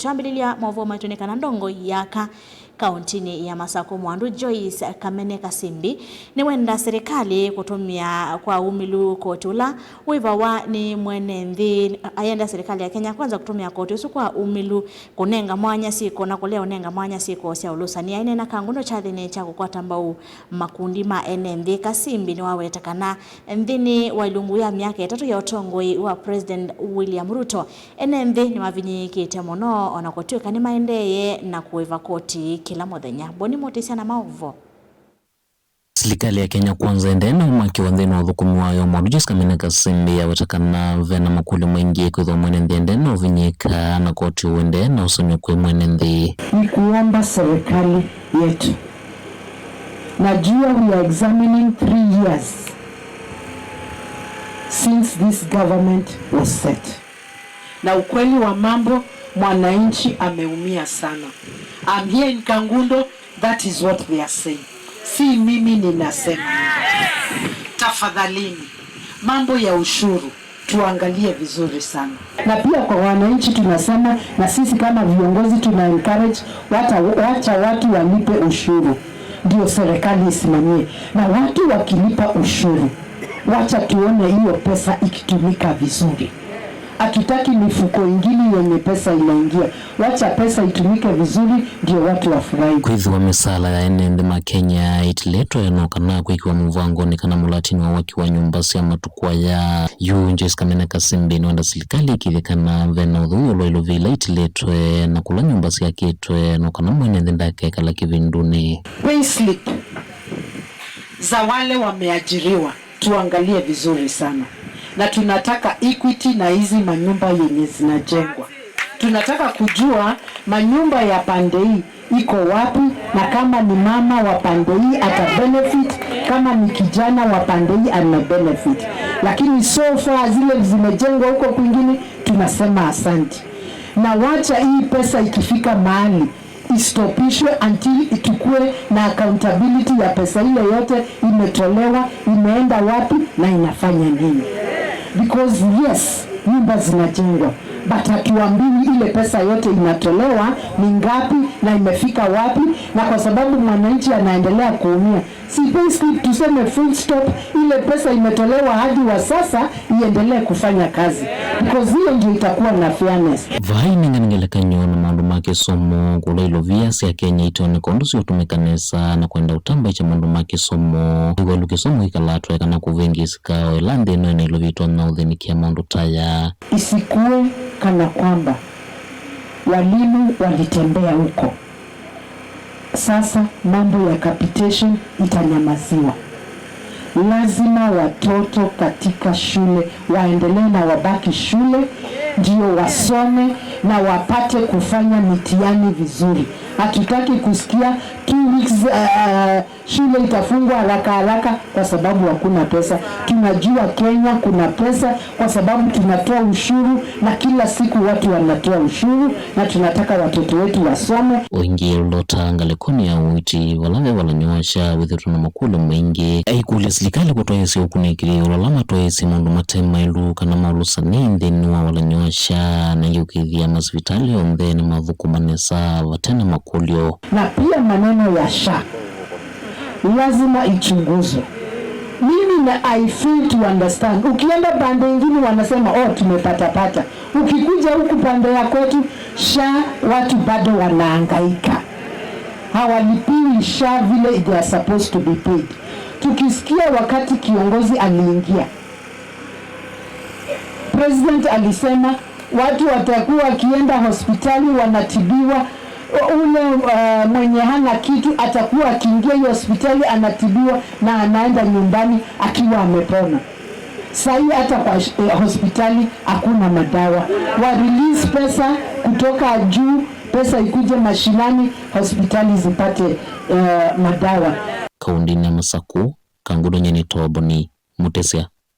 Twambililia mauvoo maitu ndongo yaka kauntini ya Masaku Mwandu Joyce Kamene Kasimbi niwenda serikali kutumia kwa umilu koti ula wivawa ni mwene nthi ayenda serikali ya Kenya kwanza kutumia koti usu kwa umilu kunenga mwanya siko na kulea unenga mwanya siko sya ulusania inena kangundo chathini cha kukwata mbau makundi ma ene nthi. Kasimbi ni waweta kana nthini wa ilungu ya miaka itatu ya utongoi wa President William Ruto ene nthi ni mavinyikite muno ona kutuika ni maendeye na kuiva koti kila muthenya. Boni Mutisia na mauvo. Serikali ya Kenya Kwanza endena umaki wa nthini wa uthukumi wayo. Mwandu Joyce Kamene Kasimbi awetakana vena makuli maingi kwithwa mwene nthi endena uvinyika na koti uende na usonyo kwi mwene nthi. Ni kuomba serikali yetu, najua we are examining 3 years since this government was set, na ukweli wa mambo, mwananchi ameumia sana. I'm here in Kangundo, that is what they are saying. Si mimi ninasema. Tafadhalini, mambo ya ushuru tuangalie vizuri sana, na pia kwa wananchi tunasema, na sisi kama viongozi tuna encourage wacha watu walipe ushuru, ndio serikali isimamie, na watu wakilipa ushuru, wacha tuone hiyo pesa ikitumika vizuri. Hatutaki mifuko ingine yenye pesa inaingia, wacha pesa itumike vizuri, ndio watu wafurahi. Kwithiwa misala ya ene nthi ma Kenya itiletwe no kana kwikiwa muvangoni kana mulatini wa waki wa nyumba sya matukwa ya yu. Joyce Kamene Kasimbi niwenda serikali ikithikana vena uthuo lwa ilovila itiletwe na kula nyumba syakitwe no kana mwene nthi ndakekala kivinduni. Payslip za wale wameajiriwa tuangalie vizuri sana, na tunataka equity na hizi manyumba yenye zinajengwa. Tunataka kujua manyumba ya pande hii iko wapi, na kama ni mama wa pande hii ata benefit, kama ni kijana wa pande hii ana benefit. Lakini so far zile zimejengwa huko kwingine, tunasema asante, na wacha hii pesa ikifika mahali istopishwe until itukue na accountability ya pesa ile yote imetolewa, imeenda wapi na inafanya nini. Because yes, nyumba zinajengwa, but hatuambiwi ile pesa yote inatolewa ni ngapi na imefika wapi, na kwa sababu mwananchi anaendelea kuumia, si payslip tuseme full stop, ile pesa imetolewa hadi wa sasa iendelee kufanya kazi, because hiyo ndio itakuwa na fairness. Vai ninganingelekanyo na maundu ma kisomo kula ilovia sya Kenya itoneka undu siutumika nesa na kwenda utamba icha maundu ma kisomo iwalu kisomo ikalatwe kana kuvingisika ila nthi ino ina ilovia itonya uthinikia maundu taya. Isikuwe kana kwamba walimu walitembea huko, sasa mambo ya capitation itanyamaziwa. Lazima watoto katika shule waendelee na wabaki shule, ndio wasome na wapate kufanya mitihani vizuri. Hatutaki kusikia 2 weeks shule itafungwa haraka haraka kwa sababu hakuna pesa. Tunajua Kenya kuna pesa kwa sababu tunatoa ushuru na kila siku watu wanatoa ushuru, na tunataka watoto wetu wasome. Wingi lota ngalekoni ya uiti walave walanyosha withitu na makulu maingi aikulya silikali kutwaesi ukunikili ulala matwaesi maundu matema ilu kana maulusani nthini wa walanyosha na ukithia masivitali onthe ni mathukumanesa vatena makulyo. Na pia maneno ya SHA lazima ichunguzwe. Mimi na I fail to understand. Ukienda pande ingine wanasema, "Oh, tumepata pata." Ukikuja huku pande ya kwetu SHA watu bado wanahangaika, hawalipiwi SHA vile they are supposed to be paid. Tukisikia wakati kiongozi aliingia, president alisema watu watakuwa wakienda hospitali wanatibiwa, ule mwenye hana kitu atakuwa akiingia hiyo hospitali anatibiwa na anaenda nyumbani akiwa amepona. Sahii hata kwa hospitali hakuna madawa. Wa release pesa kutoka juu, pesa ikuje mashinani, hospitali zipate madawa. Kaunti ya Masaku, Kangundo nyeni Toboni Mutesia.